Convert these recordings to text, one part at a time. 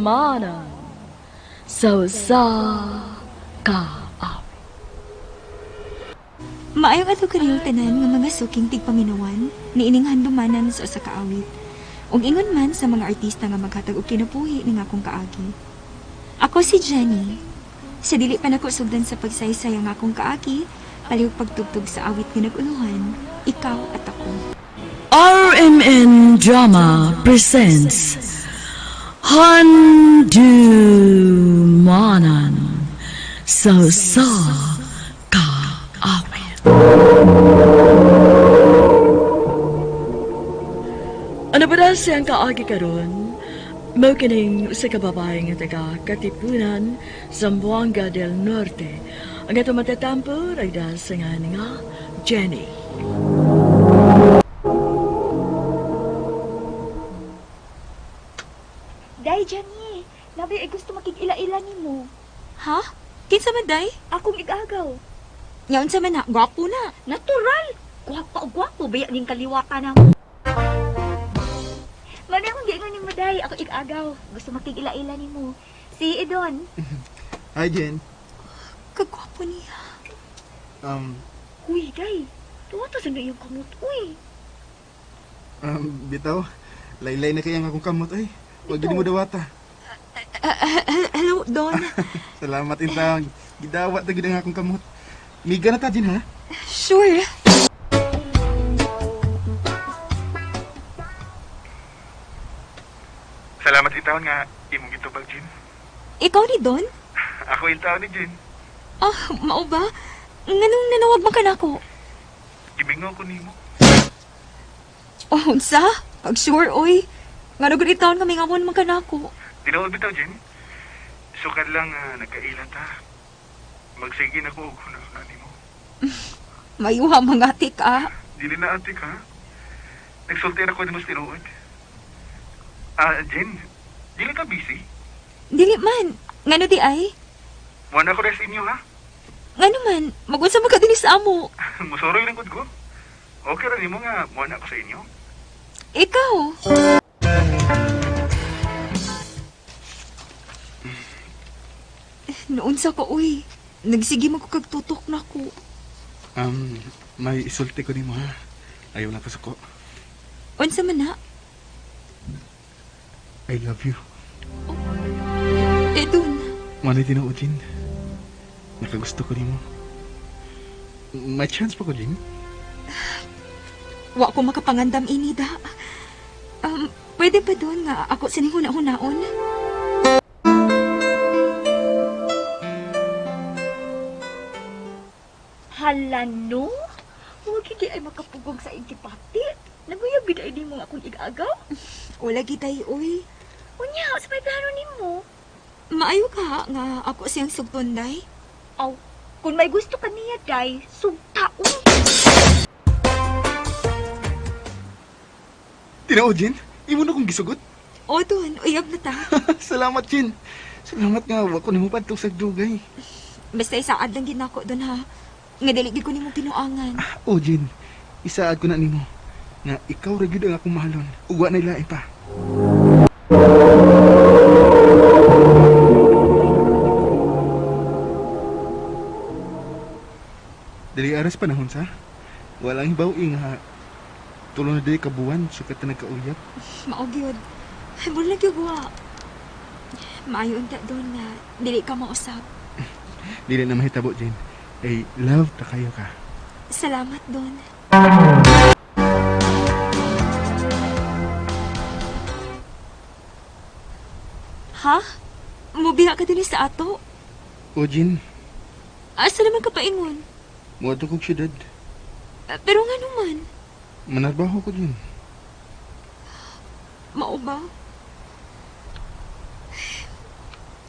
Handumanan sa usa ka awit. Maayong adlaw kaniyong tanan nga mga suking tigpaminawan niining handumanan sa usa ka awit. Ug ingon man sa mga artista nga maghatag og kinabuhi ning akong kaagi. Ako si Jenny. Sa dili pa nako sugdan sa pagsaysay ang akong kaagi, palihog pagtugtog sa awit nga nag-uluhan, ikaw at ako. RMN Drama presents Handumanan sa usa ka awit. Ano ba na siyang kaagi karon? Mao kining usa ka babae nga taga Katipunan, Zamboanga del Norte. Ang atong matatampo ragda sa ngalan nga Jenny. Day, Jenny, nabi ay gusto makig-ila-ila nimo. Ha? Kinsa man day? Akong igagaw. Nga unsa man na, gwapo na. Natural. Gwapa o gwapo, baya ning kaliwata na mo. Mali akong giingon nimo, Day. Ako igagaw. Gusto makig-ila-ila nimo. Si Edon. Hi, Jen. Kagwapo niya. Um, Uy, Day. Tuwa to sa iyong kamot, uy. Bitaw, laylay na kaya ang akong kamot ay. Huwag gid mo dawata. Hello, Don. Salamat intang. Gidawat na gid ang akong kamot. Miga na ta, Jen, ha? Sure. Salamat intang nga imong gitubag, Jen. Ikaw ni Don? Ako intang ni Jen. Ah, mao ba? Nganong nanawag man ka nako? Gimingaw ko nimo. Oh, unsa? Pag sure, oy. Ngano gud itaon nga mingamon man ka nako. Tinuod bitaw, Jen. Sukad lang nagkaila ta. Magsige na ko og huna nimo. Mayuha mga atik ah. Dili na atik ha. Nagsulti ra ko nimo sa tinuod. Ah, Jen, dili ka busy? Dili man. Ngano di ay? Wala ko sa inyo ha. Ngano man, magunsa man ka dinhi sa amo. Musuroy lang gud ko. Okay ra nimo nga mo na ko sa inyo. Ikaw. Noon sa ko, uy. Nagsige man ko kag tutok na ko. May isulti ko nimo ha. Ayaw lang kasuko. Unsa man na? I love you. Eh, dun. Manay tinuod, Jin. Nakagusto ko nimo. May chance pa ko, Jin. Wa ko makapangandam ini da. Pwede ba doon nga ako sining huna-hunaon? Hala, no? Huwag hindi ay makapugong sa intipati. Naguyab gid ay nimo nga akong igagaw. Wala gitay, uy. Unya, sa may plano nimo. Maayo ka nga ako siyang sugton, day. Aw, kung may gusto ka niya, Day, sugta, uy. Tinuod, Jin. Imo na kong gisugot. O, doon. Uyab na ta. Salamat, Jin. Salamat nga wa ko nimo padtong sa dugay. Basta isaad lang gid nako doon, ha. Nga dili gid ko nimo pinuangan. Oh, Jin. Isaad ko na nimo nga ikaw ra gyud ang akong mahalon. Ug wa nay lain pa. Dili aras panahon sa. Walang hibaw nga tulo na dili ka buwan sukat na nagkauyab. Mao gyud. Ay, bulag gyud wa. Maayo unta doon nga dili ka mausap. Dili na mahitabo, Jane. Ay, love ta kayo ka. Salamat doon. Ha? Mubiha ka dinhi sa ato? O, Jane, Asa naman ka paingon? muadto kog syudad. Pero nga naman, Manarbaho ko, Jane. mao ba?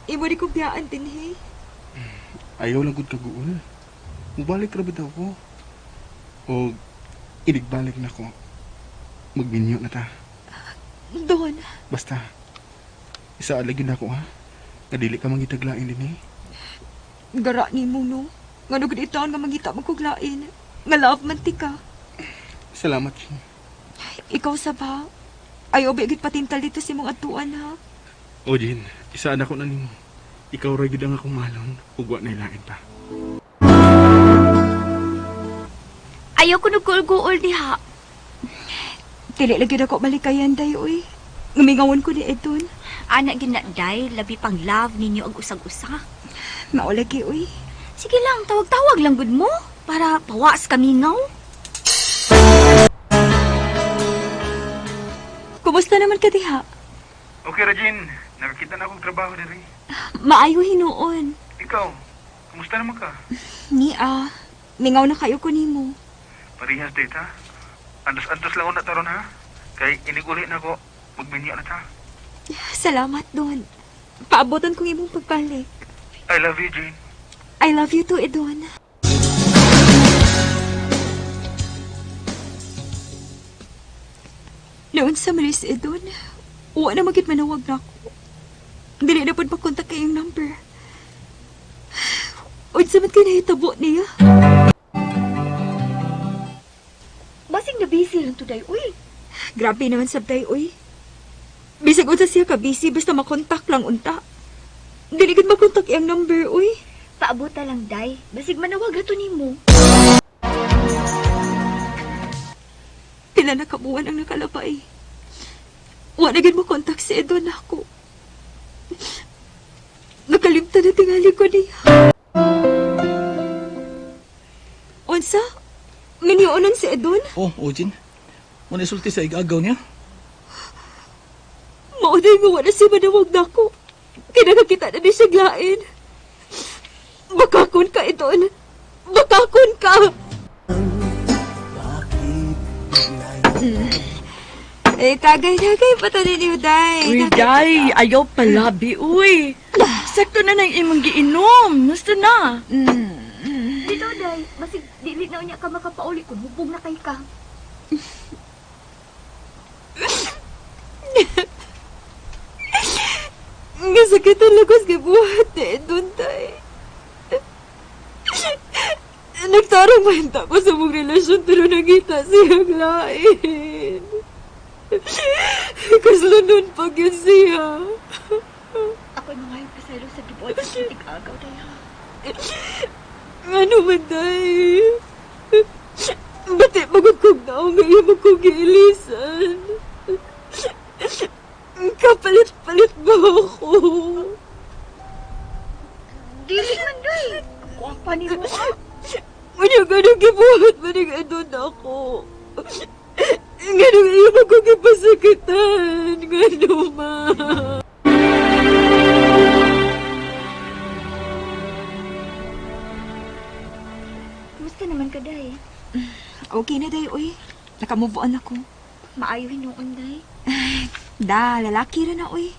Imo di ko biyaan dinhi. Ayaw lang gud kaguol. Mubalik ra bitaw ko. O, inigbalik na ko. Magminyo na ta. Doon. Basta, isa lagi na ako ha. Kadili ka mangitaglain din eh. Gara nimo no. Ngano gud itaon nga mangita man kog lain. Nga love man ti ka. Salamat, Jane. Ikaw sa ba? Ayaw ba gid patintal dito sa imong atuan ha? O Jin, isa na ko na nimo. Ikaw ra gyud ang akong mahalon ug wa na ilain pa. Ayaw ko nagkuul-guol diha. Dili lagi na ko balikayan, day, uy. Ngumingawon ko ni Edon. Ana gina day, labi pang love ninyo ang usag-usa. Maulagi, uy. Sige lang, tawag-tawag lang gud mo para pawas kami ngaw. Kumusta naman ka diha? Okay ra Jin, nakakita na akong trabaho diri. Maayo hinuon. Ikaw, kumusta naman ka? Ni ah, mingaw na kayo ko nimo. Parehas data. Antos-antos lang una taron ha. Kay iniguli na ko, magminyo na ta. Salamat, Don. Paabotan kong imong pagbalik. I love you, Jane. I love you too, Edon. Noon sa Maris, Edon, uwa na magit manawag na ako. Dili na pud makontak kay iyong number. Unsa man kay nahitabo niya? Basig na busy lang today, uy. Grabe naman sabday, uy. Bisag unsa siya ka busy basta makontak lang unta. Dili gid makontak iyang number, uy. Paabota lang day, basig manawag ra to nimo. Pila na kabuan ang nakalabay. Wa na gid mo kontak si Edon ako. Nakalimtan na tingali ko niya. Unsa? Minyonon si Edon? Oh, Ojin. Muna isulti sa igagaw niya. Mauday nga wala siya manawag na ako. Kinakakita na ni siya glain. Bakakon ka, Edon. Bakakon ka! Eh, tagay-tagay pa to ninyo, Day. Uy, day, ayaw palabi, uy. Sakto na nang imong giinom. Gusto na. Dito day, basig dili na unya ka makapauli kun hubog na kay ka. Nga sakit ang lagos kay buhat ni Edon, Day. Nagtarong man ko sa mong relasyon pero nangita siyang lain. Kaslunon pag yun siya. Ako'y mga pasaylo sa gibuhat sa tig-agaw day ha. Ano man, Day? Bati magugkog na ako ngayon mo kong giilisan. Kapalit-palit ba ako? Dili man day. Ang Gwapa nimo ah. Muna ganun gibuhat maning adon ako. Ganun iyo mo kong ipasakitan. Ganun ma. Kumusta naman ka day? Okay na, Day, uy. Nakamove on ako. Maayo hinuon day. Da, lalaki ra na, uy.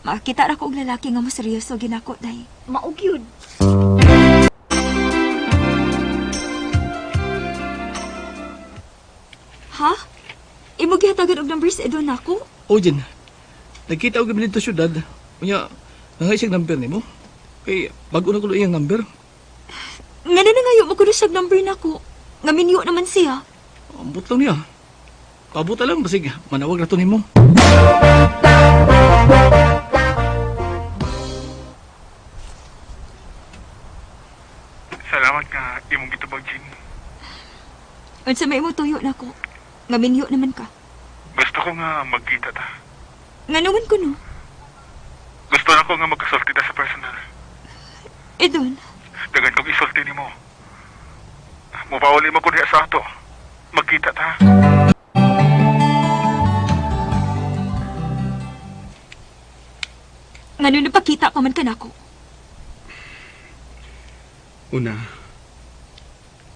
Makakita ra ko og lalaki nga mo seryoso ginako, Day. Mao gyud. Ha? Imo gihatagan og number si Edon nako? Ojin, nagkita ko dito syudad. Unya, nangay siyang number nimo. Kay bago na ko iyang number. Ngano na ngayo mo kuno siyag number nako? Nga minyo naman siya. Ambot lang niya. Pabuta lang basig manawag ra to nimo. Salamat nga imong gitubag, Jin. Unsa may imong tuyo nako? Nga minyo naman ka. Gusto ko nga magkita ta. Ngano man kuno? Gusto na ko nga magkasulti ta sa personal. Edon, Dagan kong isulti nimo. Mupauli mo ko diha sa ato. Magkita ta. ngano napakita pa man ka nako? Una,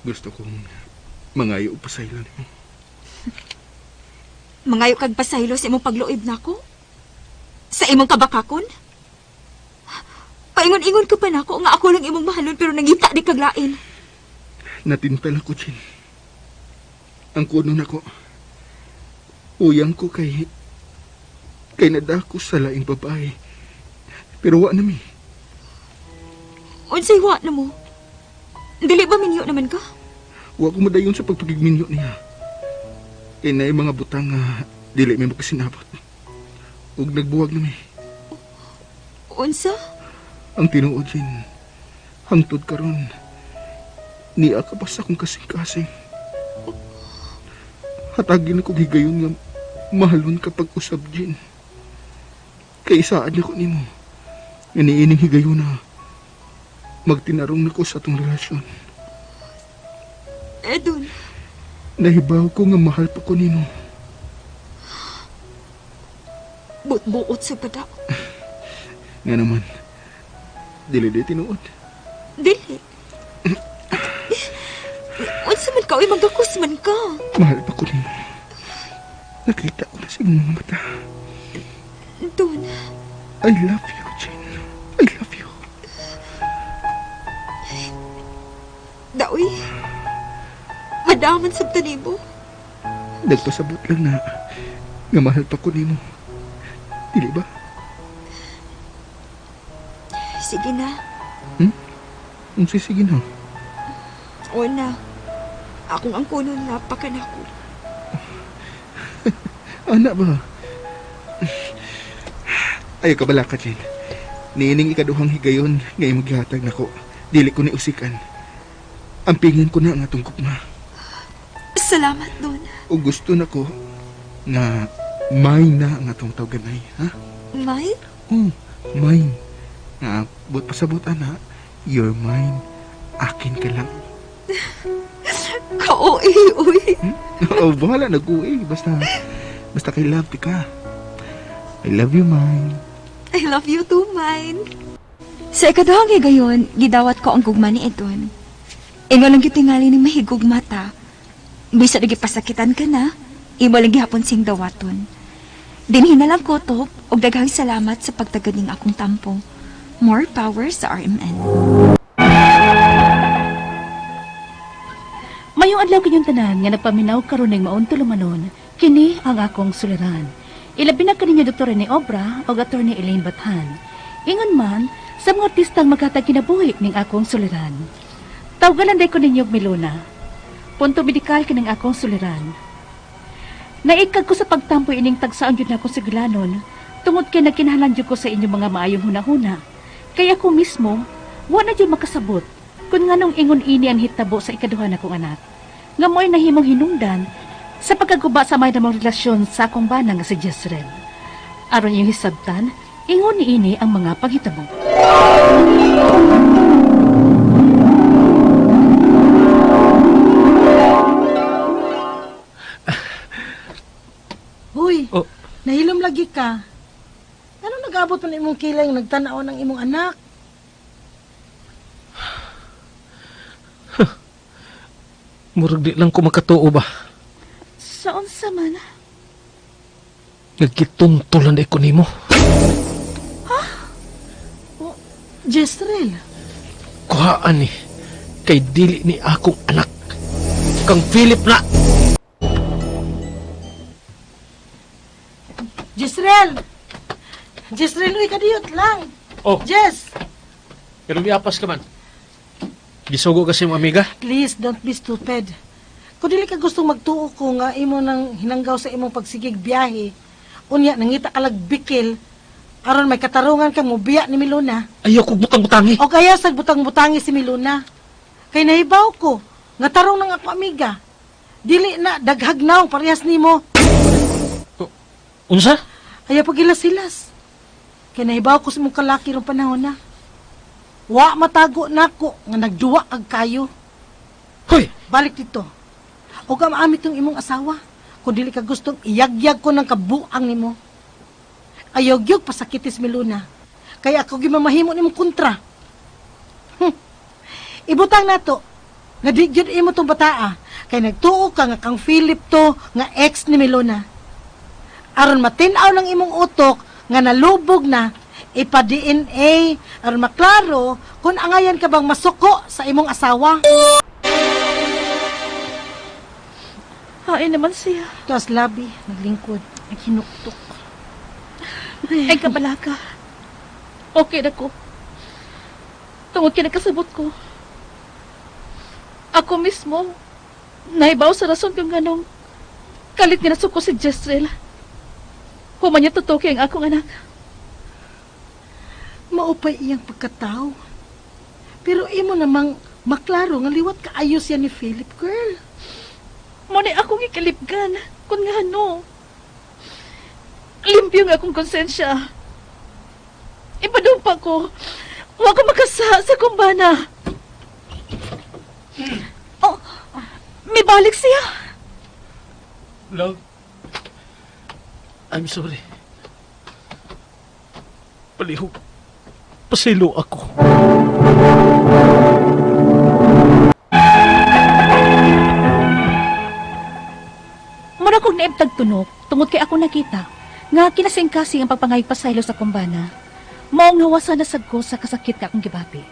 gusto kong mangayo og pasaylo nimo. Mangayo kag pasaylo sa imong pagluib nako? Sa imong kabakakon? Paingon-ingon ka pa nako nga ako lang imong mahalon pero nangita di kag lain. Natintal ako, Chin. Ang kuno nako. Uyang ko kay nadako sa laing babae. Pero wa na mi. Unsay wa na mo? Dili ba minyo naman ka? Wa ko madayon sa pagpagigminyo niya. Kay naay mga butang nga dili mi makasinabot. Ug nagbuwag na mi. Unsa? Ang tinuod, Jean, hangtod karon, niya ka pa sa akong kasing-kasing. Hatagin ako higayon nga mahalon kapag usab, Jean. Kay isaan ako nimo. Nga niining higayon na magtinarong nako sa atong relasyon. Edon, Nahibaw ko nga mahal pa ko nimo. buot-buot sa pada. Nga naman, dili di tinuod. Dili. Unsa man ka, uy, magdakos man ka. Mahal pa ko nimo. Nakita ko na sa imong mga mata. Don, I love you, Jean. I love you. daoy. Madaman sa tanimo. Nagpasabot lang na nga mahal pa ko nimo. Dili ba? Sige na. Ang sisige na. O na. Akong ang kunon na pakanako. Ana ba? Ayaw ka bala ka, Jean. Niining ikaduhang higayon nga imong gihatag nako. Dili ko ni usikan. Ampingin ko na ang atong gugma. Salamat, Don. O gusto nako nga mine na ang atong tawganay, ha? May? Oh, mine. Nga but pasabot ana, you're mine. Akin ka lang. Kaoy, uy. Oh, bahala nag-uwi. Basta basta kay love ti ka. I love you, mine. I love you too, mine. Sa ikaduhang higayon, gidawat ko ang gugma ni Edon. Ingon lang gyud tingali ni mahigugma ta. Bisa lagi pasakitan ka na, imo lang gihapon sing dawaton. Dinhi na lang ko, Top, og daghang salamat sa pagtagad ning akong tampo. More power sa RMN. Mayong adlaw kinyong tanan nga nagpaminaw karon ning maong tulumanon, kini ang akong suliran. Ilabi na kaninyo Dr. Rene Obra o Attorney Elaine Bathan. Ingon man sa mga artistang maghatag kinabuhi ning akong suliran. Tawgalan day ko ninyo og Milona. Punto medikal kining akong suliran. Naikag ko sa pagtampoy ining tagsaon jud nako sa gilanon, tungod kay nagkinahanglan jud ko sa inyong mga maayong hunahuna. Kay ako mismo, wa na jud makasabot kung nganong ingon ini ang hitabo sa ikaduha na kong anak. Nga mo'y nahimong hinungdan sa pagkaguba sa may namong relasyon sa akong bana nga si Jezreel. Aron iyong hisabtan, ingon niini ang mga panghitabo. Huy, Oh. nahilom lagi ka. Ano nag-abot man imong kilay nga nagtanaw ng imong anak? Murag di lang ko makatuo ba. Sa unsa man, Nagkituntulan ko nimo. Jezreel, Kuhaan ni kay dili ni akong anak. Kang Philip na. Jezreel! Jezreel, uy, kadiyot lang. Oh. Jez, Pero miapas ka man. Gisugo kasi mo amiga. please don't be stupid. Kung dili ka gustong magtuo ko nga imo nang hinanggaw sa imong pagsigig biyahe, unya nangita ka lag bikil, aron may katarungan kang mubiya ni Milona. Ayaw kog butang-butangi. O kaya sa butang-butangi si Milona. Kay nahibaw ko, nga tarong nang ako amiga. Dili na daghag naong parehas nimo. Unsa? Ayaw pagilas-silas. Kay nahibaw ko sa imong kalaki rong panahon na. Wa matago nako nga nagduwa kag kayo. Hoy, Balik dito. O ka maamit yung imong asawa. Kung dili ka gustong iyagyag ko ng kabuang nimo. Ayaw gyud pasakitis Miluna. Kaya ako gimamahimo nimong kontra. Ibutang nato nga di gyud imo tong bataa kay nagtuo ka nga kang Philip to nga ex ni Milona. Aron matin-aw ng imong utok nga nalubog na ipa-DNA aron maklaro kung angayan ka bang masuko sa imong asawa. hain naman siya. Tuas labi, naglingkod, naghinuktok. Ay kabalaka. Okay na ko. Tungod kay nakasabot ko. Ako mismo, naibaw sa rason kung ganong kalit nga nasuko si Jezreel. Human niya tutuki ang akong anak. Maupay iyang pagkatao. Pero imo namang maklaro nga liwat kaayo siya ni Philip, girl. Mo ni akong ikalipgan kung nga ano. Limpyo nga akong konsensya. Ipadumpa ko. Wa ko makasa sa kumbana. Oh, may balik siya. Love, I'm sorry. Palihog. Pasilo ako. Mura kong naibtag tunok, tungod kay ako nakita, nga kinasingkasing ang pagpangayog pasaylo sa kumbana. Maong hawasan na sad ko sa kasakit nga akong gibati.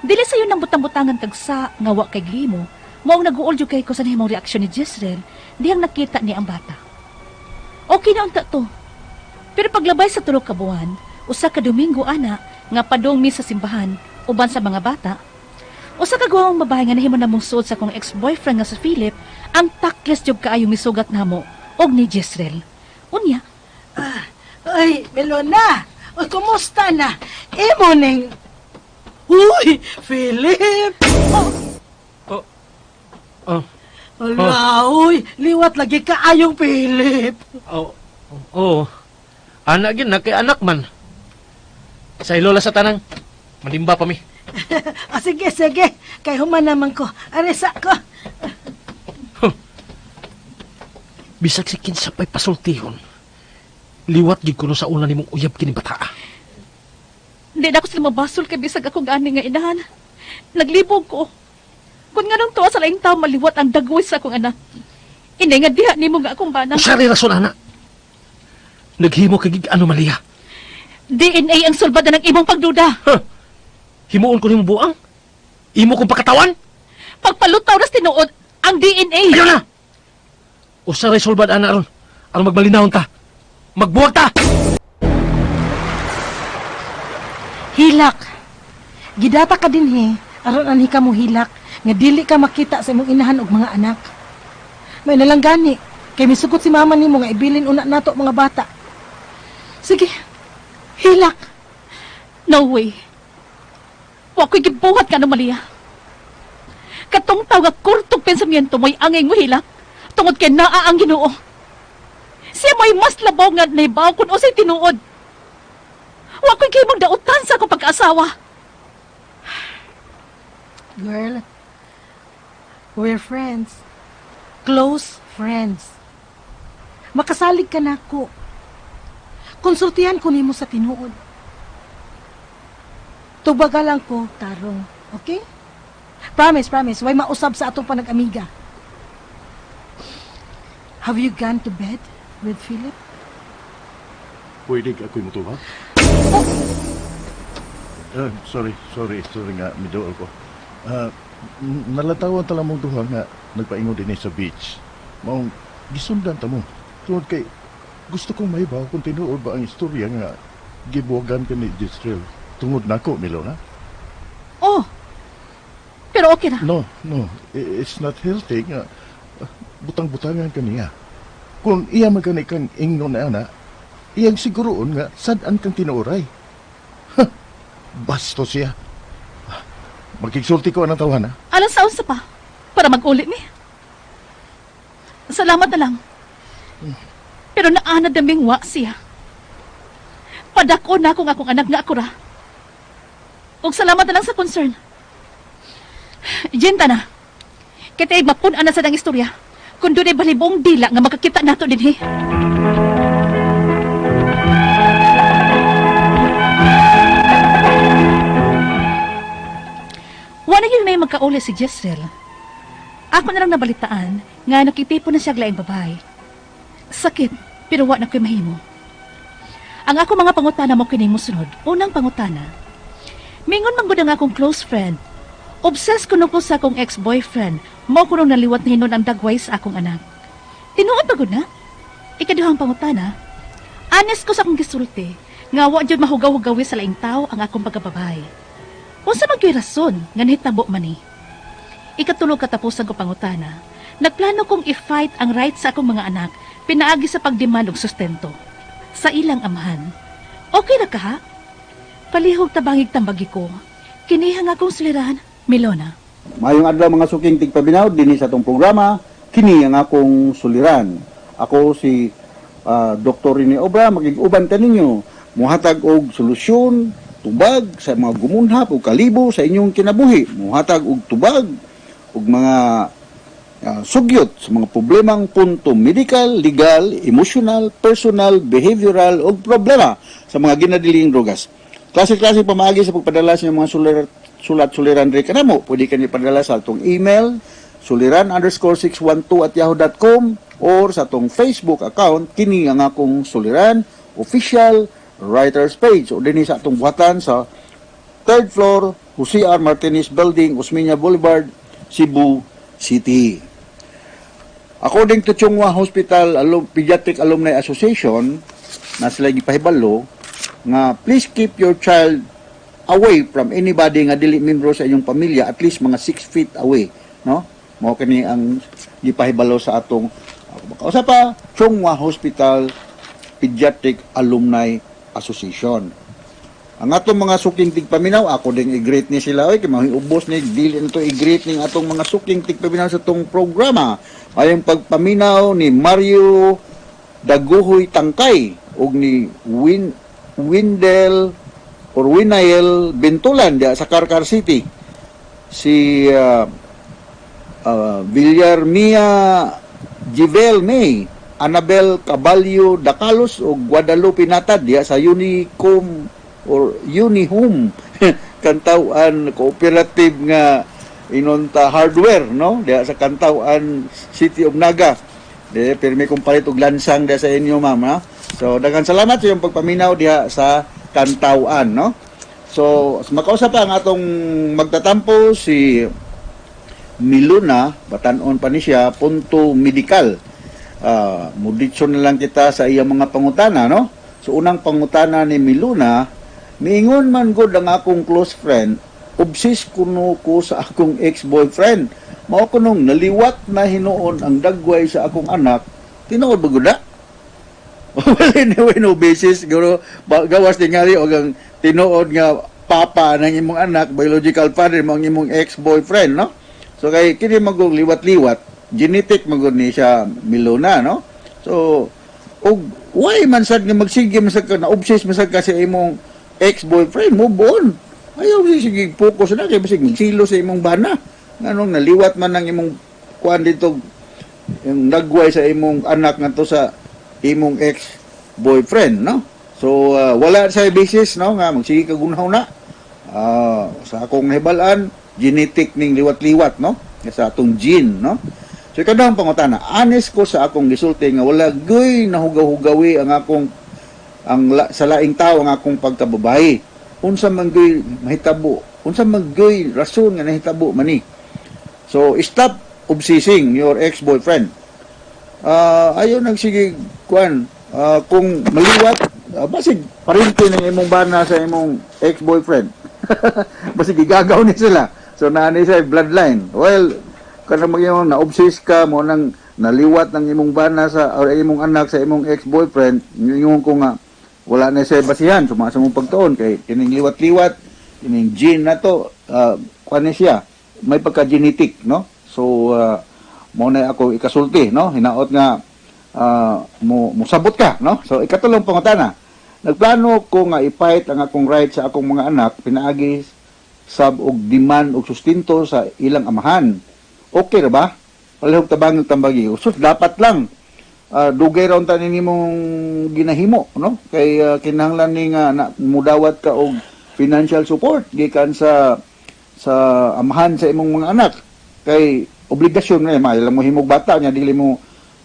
Dili sayo nang butang-butangan kag sa nga wa kay glimo, maong naguol jud kay ko sa nahimong reaksyon ni Jezreel dihang nakita ni ang bata. Okay na unta to. Pero paglabay sa tulo ka buwan, usa ka Domingo ana nga padong mi sa simbahan uban sa mga bata. Usa ka guwang babae nga nahimo namong suod sa akong ex-boyfriend nga si Philip, ang takles job kaayo misugat namo og ni Jezreel. Unya, Ay, Melona! Uy, kumusta na? Imo ning... Uy, Philip! Oh. Oh. Ala, uy, liwat lagi ka ayong Philip. Oh, oh. Anak gin na kay anak man. Sa ilola sa tanang. Malimba pa mi. Ah, sige, sige. Kay human naman ko. Aresa ko. Bisag si kinsa pa'y pasultihon. Liwat gid kuno sa una nimong uyab kini bataa. Hindi na ako sila mabasol kay bisag akong gani nga inahan. Naglibog ko. Kung nga nung tuwa sa laing tao maliwat ang dagway sa akong anak. Inay nga diha nimo nga akong bana. Usa rin rason ana. Naghimo kay gig anomalya. DNA ang sulbad na ng imong pagduda. Huh. Himuon ko nimo buang. Imo kong pakatawan. Pagpalutaw nas tinuod ang DNA. Ayaw na. Usa rin sulbad ana ron. Aron magmalinahon ta. Magbuwag ta. Hilak. Gidata ka din he. Aron anhi ka mo hilak. Nga dili ka makita sa imong inahan og mga anak. May nalang gani. Kay misugot si mama nimo nga ibilin una nato mga bata. Sige. Hilak. No way. Wa ko'y gibuhat nga anomalya. Katong taw nga kurtog pensamiento mo'y angay mo hilak tungod kay naa ang Ginoo. Siya mo'y mas labaw nga naibaw kun usay tinuod. Wa ko'y gihimong dautan sa akong pag-asawa. Girl, we're friends. Close friends. Makasalig ka na ako. Konsultihan ko nimo sa tinuod. Tubaga lang ko, tarong. Okay? Promise, promise. Way mausab sa atong panag-amiga. Have you gone to bed with Philip? Pwede ka ako'y mutubag? Ah, sorry, sorry, sorry nga, midool ko. Ah, nalatawan tala mong duha nga nagpaingon din sa beach. Maong gisundan ta mo. Tungod kay gusto kong mahibaw kung tinuod ba ang istorya nga gibuwagan ka ni Jistril. Tungod nako, Milona. Oh. Pero okay na. No, no, it's not healthy nga butang-butangan ka niya. Kung iya man kani kang ingnon na ana, iyang siguroon nga sad-an kang tinuoray. Ha, bastos siya. Magkigsulti ko anang tawhan, ha? Alas sa unsa pa para mag-uli mi. Salamat na lang. Pero naana daming wa siya. Padako na akong akong anak nga ako ra. Og salamat na lang sa concern. Jenta na. Kita ay mapun-an na sa dang istorya. Kung doon ay balibong dila nga makakita nato dinhi. Wala yun may magkauli si Jezreel. Ako na lang nabalitaan nga nakitipo na siya laing babae. Sakit, pero wa na ko'y mahimo. Ang ako mga pangutana mo kining musunod. Unang pangutana. Mingon man gud ang akong close friend. Obsessed kuno ko sa akong ex-boyfriend. Mao kuno naliwat na hinon ang dagway sa akong anak. Tinuod ba gud na? Ikaduhang pangutana. Honest ko sa akong gisulti nga wa jud mahugaw-hugawi sa laing tao ang akong pagkababay. Unsa man gyud rason nga nahitabo man ni? Ikatulog katapusan ko pangutana. Nagplano kong i-fight ang right sa akong mga anak pinaagi sa pagdemand og sustento sa ilang amahan. Okay ra ka ha? Palihog tabangig tambagi ko. Kini ang akong suliran, Milona. Maayong adlaw, mga suking tigpaminaw, dinhi sa atong programa, kini ang akong suliran. Ako si Dr. Rene Obra, makig-uban kaninyo, muhatag og solusyon, tubag sa mga gumunhap o kalibo sa inyong kinabuhi. Muhatag og tubag og mga sugyot sa mga problemang punto medical, legal, emotional, personal, behavioral o problema sa mga ginadiling drogas. Klase-klase pamaagi sa pagpadala sa inyong mga sulat suliran diri kanamo. Pwede kani padala sa atong email suliran_612@yahoo.com or sa atong Facebook account, kini ang akong suliran official writers page, o dinhi sa atong buhatan sa third floor, Jose R. Martinez Building, Osmeña Boulevard, Cebu City. According to Chong Hua Hospital Pediatric Alumni Association, na sila gipahibalo nga please keep your child away from anybody nga dili membro sa inyong pamilya, at least mga 6 feet away, no? Mao kini ang gipahibalo sa atong kausa pa Chong Hua Hospital Pediatric Alumni Association. Ang atong mga suking tigpaminaw, ako din i-greet ni sila oy kay ubos ni dili na to i-greet ning atong mga suking tigpaminaw sa atong programa. Ayong pagpaminaw ni Mario Daguhoy Tangkay ug ni Windel or Winael Bentulan diha sa Carcar City. Si Villarmia Jivel May, Anabel Caballo Dacalos o Guadalupe Natad diha sa Unicom or Unihome Cantawan Cooperative nga inonta hardware, no, diha sa Cantawan, City of Naga. Di pirmi kong palit og lansang diha sa inyo, ma'am, ha. So daghan salamat sa inyong pagpaminaw diha sa Cantawan, no. So makausap pa ang atong magtatampo, si Miluna, batanon pa ni siya, punto medical. Muditso na lang kita sa iyang mga pangutana, no? So, unang pangutana ni Miluna, miingon man gud ang akong close friend, obsessed kuno ko sa akong ex-boyfriend. Mao kunong naliwat na hinuon ang dagway sa akong anak, tinuod ba gud na? Well, anyway, no basis. Siguro, gawas tingali og ang tinuod nga papa ng imong anak, biological father mo ang imong ex-boyfriend, no? So, kay kini magong liwat-liwat, genetic magod ni siya, Milona, no? So, og why man sad nga magsige man sad ka na obsess man sad ka sa imong ex-boyfriend, move on. Ayaw sige focus na kay basig magsilo sa imong bana. Nganong naliwat man ang imong kuan dito, yung nagway sa imong anak ngadto sa imong ex-boyfriend, no? So, wala sa basis, no, nga magsige ka gunhaw na. Sa akong nahibalaan, genetic ning liwat-liwat, no? Sa atong gene, no? So, ikadahang pangutana, honest ko sa akong gisulti nga wala guy nahugaw-hugawi ang akong sa laing tao ang akong pagkababae. Unsa man guy mahitabo? Unsa man guy rason nga nahitabo mani? So, stop obsessing your ex-boyfriend. Ayaw nagsige kuan, kung maliwat, basig parente ng imong bana sa imong ex-boyfriend. Basig gigagaw ni sila. So naa ni siya bloodline. Well, kanang magyong na-obsess ka mo nang naliwat ng imong bana sa or imong anak sa imong ex-boyfriend, ingon ko nga wala na siya basihan suma sa mong pagtuon kay kining liwat-liwat, kining gene na to, kuan ni siya, may pagka-genetic, no? So mo na ako ikasulti, no, hinaot nga mo musabot ka, no? So ikatulong pangutana, nagplano ko nga i-fight ang akong right sa akong mga anak pinaagi sab og demand og sustento sa ilang amahan. Okay ra ba? Palihog tabang tambagi. Sus, dapat lang. Dugay ra unta ni nimong ginahimo, no, kay kinahanglan ni nga na, mudawat ka og financial support gikan sa amahan sa imong mga anak kay obligasyon na maayo lang mo himog bata nya dili mo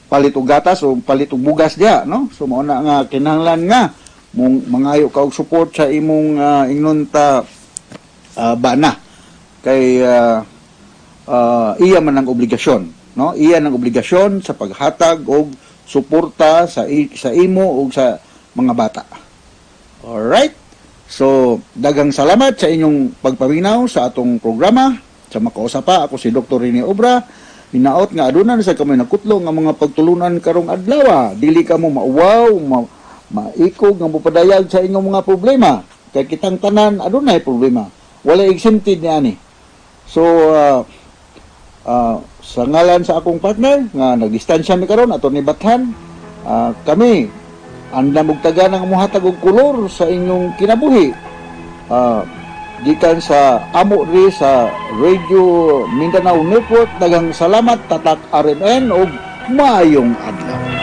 palit og gatas o palit og bugas diha, no? So mao na nga kinahanglan nga mong mangayo ka og support sa imong ingnon ta bana kay iya man ang obligasyon, no, iya ang obligasyon sa paghatag og suporta sa imo ug sa mga bata. Alright, so daghang salamat sa inyong pagpaminaw sa atong programa sa Makausap Pa. Ako si Dr. Rene Obra. Hinaot nga aduna na sa kami nakutlo nga mga pagtulunan karong adlaw. Dili ka mo mauwaw, maikog nga mopadayag sa inyong mga problema. Kay kitang tanan adunay problema. Wala exempted ni ani. So sa ngalan sa akong partner nga nagdistansya mi karon, Attorney Bathan, kami andam og taga nga mohatag og kolor sa inyong kinabuhi. Gikan sa amo ri sa Radio Mindanao Network, daghang salamat. Tatak RMN ug maayong adlaw.